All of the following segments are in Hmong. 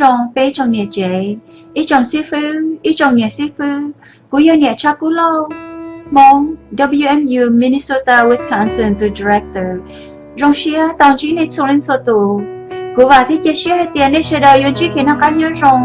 zoo peb tsoom niam tsev, ib tsoom xib fwb, ib tsoom niam xib fwb. Kuv yog niam Tshaj Kub Lauj, Hmoob, W M U Minnesota Wisconsin tus director. Zoo siab tau ntsib nej txhua leej txhua tus. Kuv vam thiab cia siab hais tias nej sawv daws yuav ntsib kev noj qab nyob zoo.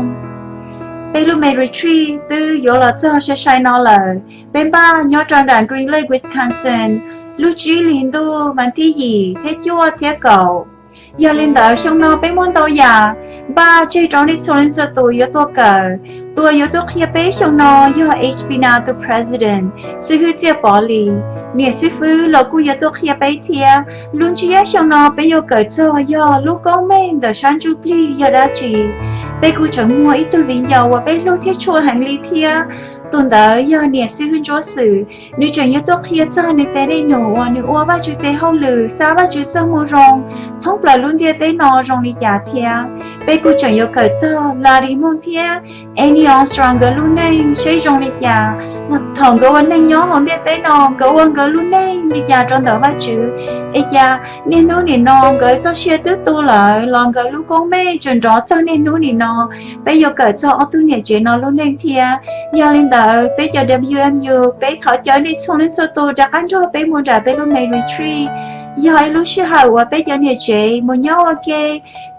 Peb lub May Retreat twb yuav los txog sai sai no lawm. Peb npaj nyob rau nram Green Lake, Wisconsin, lub tsib hlis ntuj mas thib yim thiab cuaj thiab kaum. Yog li ntawd xyoo no peb muaj ntau yam npaj tseg rau nej txhua leej txhua tus yuav tuaj kawm. Tus uas yuav tuaj qhia peb xyoo no yog H P N A tus president, xib hwb Txiaj Pov Lis. Niam xib fwb los kuj yuav tuaj qhia peb thiab. Lub ntsiab xyoo no peb yuav kawm txog yog lub koob meej ntawm sab ntsuj plig yog dab tsi. Peb kuj tseem muaj ib tug viv ncaus uas peb hlub thiab tshua heev li thiab. Tus ntawd yog niam xib hwb Ntsuab Xwm, nws tseem yuav tuaj qhia txog nws tes dej num uas nws ua Vajtswv tes hauj lwm xa Vajtswv txoj moo zoo thoob plaws lub ntiaj teb no zoo li cas thiab. Peb kuj tseem yuav kawm txog Ladi Moog thiab Annie Armstrong nkawd lub neej seb zoo li cas. Thaum nkawd ua neej nyob hauv ntiaj teb no nkawd ua nkawd lub neej li cas rau ntawm Vajtswv, es cas niaj hnub nim no nkawd txoj sia twb tu lawm los nkawd lub koob meej tseem nrov txog niaj hnub nim no. Peb yuav kawm txog ob tug niam tsev no lub neej thiab. Yog li ntawd peb cov W M U peb thov caw nej txhua leej txhua tus rov qab nrog peb mus nram peb lub May Retreat. Yog ib lub sij hawm uas peb cov niam tsev mus nyob ua ke,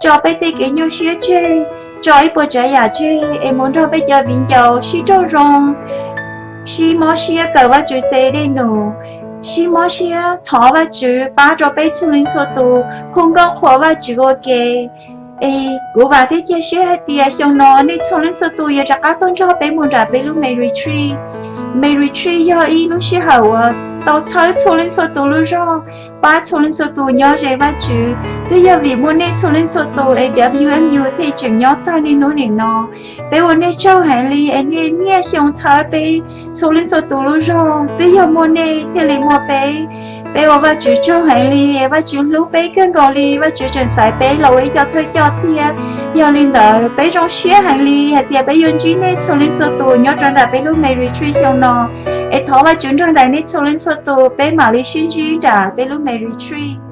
tso peb tej kev nyuaj siab tseg, tso ib puas tsav yam tseg es mus nrog peb cov viv ncaus sib raug zoo, sib mob siab kawm Vajtswv tes dej num, sib mob siab thov Vajtswv pab rau peb txhua leej txhua tus hu nkauj qhuas Vajtswv ua ke. Es kuv vam thiab cia siab hais tias xyoo no nej txhua leej txhua tus yuav rov qab tuaj nrog peb mus nram peb lub May Retreat. May Retreat yog ib lub sij hawm uas tau txhawb txhua leej txhua tus lub zog, pab txhua leej txhua tus nyob ze Vajtswv. Twb yog vim muaj nej txhua leej txhua tus es W M U thiaj tseem nyob txog niaj hnub nim no. Peb ua nej tsaug heev li es niaj niaj xyoo txhawb peb txhua leej txhua tus lub zog, twb yog muaj nej thiaj li muaj peb. Peb ua Vajtswv tsaug heev li es Vajtswv hlub peb kawg nkaus li, Vajtswv tseem xaiv peb los ua ib co thawj coj thiab. Yog li ntawd peb zoo siab heev li hais tias peb yuav ntsib nej txhua leej txhua tus nyob rau nram peb lub May Retreat xyoo no. Es thov Vajtswv nrog nraim nej txhua leej txhua tus, peb mam li sib ntsib nram peb lub May Retreat.